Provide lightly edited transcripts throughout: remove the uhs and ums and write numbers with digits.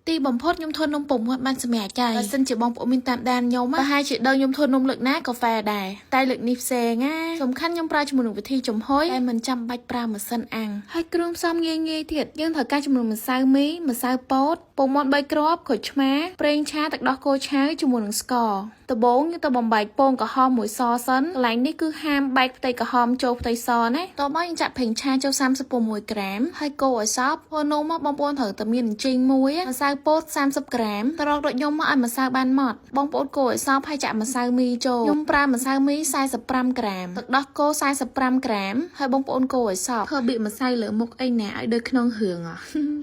ទីបំផុតខ្ញុំធ្វើនំពងមាន់បានសម្រាប់ចៃបើសិនជាបងប្អូនមានតាមដានខ្ញុំប្រហែលជាដឹងខ្ញុំធ្វើនំលើកណាក៏ fail ដែរតែលើកនេះផ្សេងណាសំខាន់ខ្ញុំប្រើជាមួយនឹងវិធីចំហុយតែមិនចាំបាច់ប្រើម៉ាស៊ីនអាំងហើយគ្រឿងផ្សំងាយងាយទៀតយើងត្រូវការចំនួនម្សៅមីម្សៅពោតពងមាន់3គ្រាប់ក្រូចឆ្មាប្រេងឆាទឹកដោះគោឆៅជាមួយនឹងស្ករដំបូងយើងទៅបំបែកពងក្រហមមួយសសិនកន្លែងនេះគឺហាមបែកផ្ទៃក្រហមចូលផ្ទៃសណាតមកយើងចាក់ប្រេងឆាចូល36ក្រាមហើយកូរឲ្យសព្វធ្វើនំមកបងប្អូនត្រូវតែមានអញ្ជីងមួយម្សៅពោត30ក្រាមត្រកដូចខ្ញុំមកឲ្យម្សៅបានម៉ត់បងប្អូនកូរឲ្យសព្វហើយចាក់ម្សៅមីចូលខ្ញុំប្រើម្សៅមី45ក្រាមទឹកដោះគោ45ក្រាមហើយបងប្អូនកូរឲ្យសព្វធ្វើបៀកម្សៅលើមុខអីណាឲ្យដូចក្នុងរឿង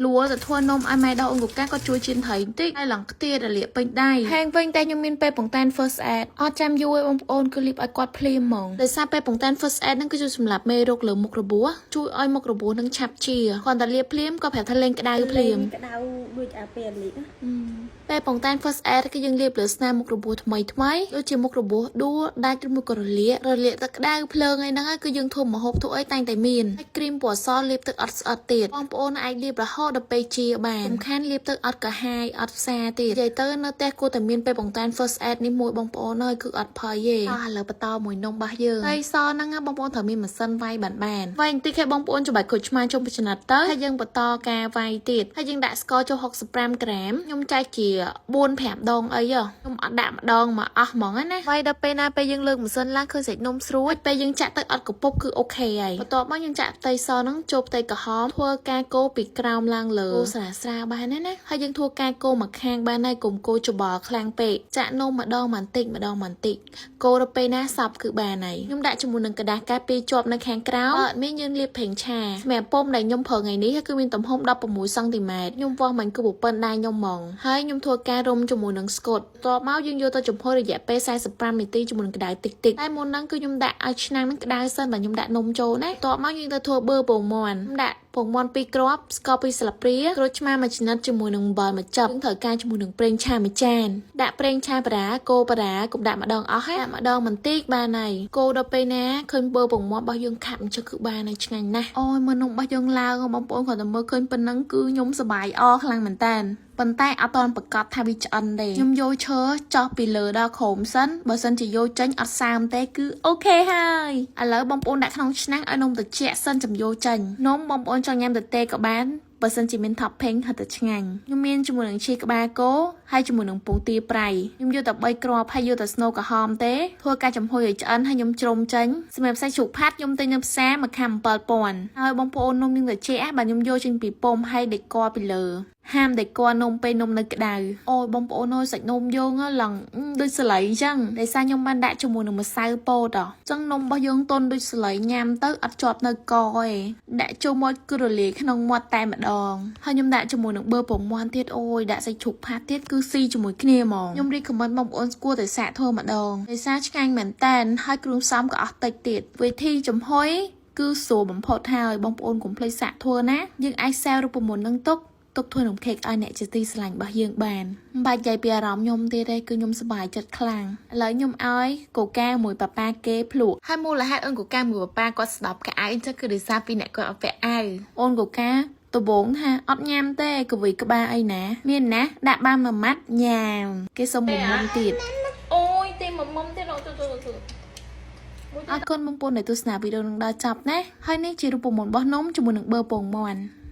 លួទៅធ្វើនំឲ្យម៉ែដោះអង្គកាក៏ជួយជៀនត្រីបន្តិចហើយឡើងខ្ទារលាកពេញដៃហេងវិញតែខ្ញុំមានពេលពងតែន first aid អត់ចាំយូរឯងបងប្អូនគឺលាបឲ្យគាត់ភ្លាមហ្មងដោយសារពេលពងតែន first aid ហ្នឹងគឺជួយសម្រាប់មេរោគលើមុខរបួសជួយឲ្យមុខរបួសនឹងឆាប់ជាគ្រាន់តែលាបភ្លាមក៏ប្រាប់ថាលេងក្តៅភ្លាម ក្តៅដូចអាពេលលីក ពេលពងតែន first aid គឺយើងលាបលើស្នាមមុខរបួសថ្មីថ្មីដូចជាមុខរបួសដួលដាច់ឬមួយក៏រលាករលាកទឹកក្តៅភ្លើងអីហ្នឹងគឺយើងធ្វើម្ហូបធ្វើអីតែងតែមានហើយគ្រីមពណ៌សលាបទឹកអត់ស្អិតទៀតបងប្អូនអាចលាបរហូតដល់ពេលជាបានសំខាន់លាបទឹកអត់កាហាយអត់ផ្សាទៀតនិយាយទៅនៅផ្ទះគួរតែមានពេលពងតែន first aid នេះមួយបងប្អូនហើយគឺអត់ភ័យទេអស់ឥឡូវបន្តមួយនំរបស់យើងហើយសហ្នឹងបងប្អូនត្រូវមានម៉ាស៊ីនវាយបានបានវាយបន្តិចឲ្យបងប្អូនច្បាច់ក្រូចឆ្មាជុំចំណិតទៅហើយយើងបន្តការវាយទៀតហើយយើងដាក់ស្ករចូល65ក្រាមខ្ញុំចែកជា4 5ដងអីហ៎ខ្ញុំអត់ដាក់ម្ដងមកអស់ហ្មងណាវាយដល់ពេលណាពេលយើងលើកម៉ាស៊ីនឡើងឃើញសាច់នំស្រួចពេលយើងចាក់ទៅអត់កពុបគឺ OK ហើយបន្ទាប់មកយើងចាក់ផ្ទៃសហ្នឹងចូលផ្ទៃក្រហមធ្វើការកូរពីក្រោមឡើងលើកូរស្រាលស្រាលបានណាណាហើយយើងធ្វើការកូរមកខាងបានហើយកុំកូរច្បល់ខ្លាំងពេកចាក់នំម្ដងបន្តិចម្ដងបន្តិចកូរដល់ពេលណាសព្វគឺបានហើយខ្ញុំដាក់ជាមួយនឹងក្រដាសកាពីជាប់នៅខាងក្រោមអត់មានយើងលាបប្រេងឆាសម្រាប់ពុំដែលខ្ញុំប្រើថ្ងៃនេះគឺមានទំហំ16សង់ទីម៉ែត្រខ្ញុំវាស់មិនគឺប៉ុណ្ណាខ្ញុំហ្មងហើយខ្ញុំធ្វើការរុំជាមួយនឹងស្កុតបន្ទាប់មកយើងយកទៅចំហុយរយៈពេល45នាទីជាមួយនឹងក្តៅតិចតិចតែមុនហ្នឹងគឺខ្ញុំដាក់ឲ្យឆ្នាំងហ្នឹងក្តៅសិនបាទខ្ញុំដាក់នំចូលណាបន្ទាប់មកយើងទៅធ្វើប៊ឺពងមាន់ខ្ញុំដាក់ពងមាន់ពីរគ្រាប់ស្ករ2ស្លាបព្រាក្រូចឆ្មាមួយចំណិតជាមួយនឹងអំបិលមួយចិបយើងត្រូវការជាមួយនឹងប្រេងឆាមួយចានដាក់ប្រេងឆាបារាកូរបារាកុំដាក់ម្ដងអស់ហ่ะដាក់ម្ដងបន្តិចបានហើយកូរដល់ពេលណាឃើញប៊ឺពងមាន់របស់យើងខាប់អញ្ចឹងគឺបានហើយឆ្ងាញ់ណាស់អូយមើលនំរបស់យើងឡើងបងប្អូនគ្រាន់តែមើលឃើញប៉ុណ្ណឹងគឺខ្ញុំសប្បាយអខ្លាំងមែនតើប៉ុន្តែអត់តន់ប្រកាសថាវាឆ្អិនទេខ្ញុំយកឈើចោះពីលើដល់ក្រោមសិនបើសិនជាយកចេញអត់សើមទេគឺ OK ហើយឥឡូវបងប្អូនដាក់ក្នុងឆ្នាំងឲ្យនំត្រជាក់សិនចាំយកចេញនំបងប្អូនចង់ញ៉ាំទទេក៏បានបើសិនជាមាន topping ហិតតែឆ្ងាញ់ខ្ញុំមានជាមួយនឹងឈីក្បាលគោហើយជាមួយនឹងពងទាប្រៃខ្ញុំយកតែ3គ្រាប់ហើយយកតែស្នូលក្រហមទេធ្វើការចំហុយឲ្យឆ្អិនហើយខ្ញុំជ្រុំចេញសម្រាប់សាច់ជ្រូកផាត់ខ្ញុំទិញនៅផ្សារមួយខាំ7000ហើយបងប្អូននំនឹងត្រជាក់បាទខ្ញុំយកចេញពីពុំហើយដេកកពីលើហាមដេកកនំពេលនំនៅក្តៅអូយបងប្អូនអើយសាច់នំយើងឡើងដូចសលៃអញ្ចឹងដោយសារខ្ញុំបានដាក់ជាមួយនឹងម្សៅពោតអញ្ចឹងនំរបស់យើងទន់ដូចសលៃញ៉ាំទៅអត់ជាប់នៅកទេដាក់ចូលមាត់គឺរលាយក្នុងមាត់តែម្ដងហើយខ្ញុំដាក់ជាមួយនឹងប៊ឺពងមាន់ទៀតអូយដាក់សាច់ជ្រូកផាត់ទៀតគឺស៊ីជាមួយគ្នាហ្មងខ្ញុំ recommend បងប្អូនគួរតែសាកធ្វើម្ដងដោយសារឆ្ងាញ់មែនតែនហើយគ្រឿងផ្សំក៏អស់តិចទៀតវិធីចំហុយគឺស្រួលបំផុតហើយបងប្អូនកុំភ្លេចសាកធ្វើណាយើងអាចសែវរូបមន្តនឹងទុកទុកធ្វើនំខេកឲ្យអ្នកជាទីស្រឡាញ់របស់យើងបានមិនបាច់និយាយពីអារម្មណ៍ខ្ញុំទៀតទេគឺខ្ញុំសប្បាយចិត្តខ្លាំងឥឡូវខ្ញុំឲ្យកូកាមួយប៉ាប៉ាគេភ្លក់ហើយមូលហេតុអូនកូកាមួយប៉ាប៉ាគាត់ស្ដាប់កៅអៅអញ្ចឹងគឺដោយសារពីអ្នកគាត់អត់ពាក់អាវអូនកូកាដំបងថាអត់ញ៉ាំទេកវីក្បាលអីណាមានណាដាក់បានមួយម៉ាត់ញ៉ាំគេសុំមួយមុំទៀត អូយទេមួយមុំទៀតអូទៅទៅទៅ អរគុណបងប្អូនដែលទស្សនាវីដេអូនឹងដល់ចប់ណាហើយនេះជារូបមន្តរបស់នំជាមួយនឹងប៊ឺពងមាន់។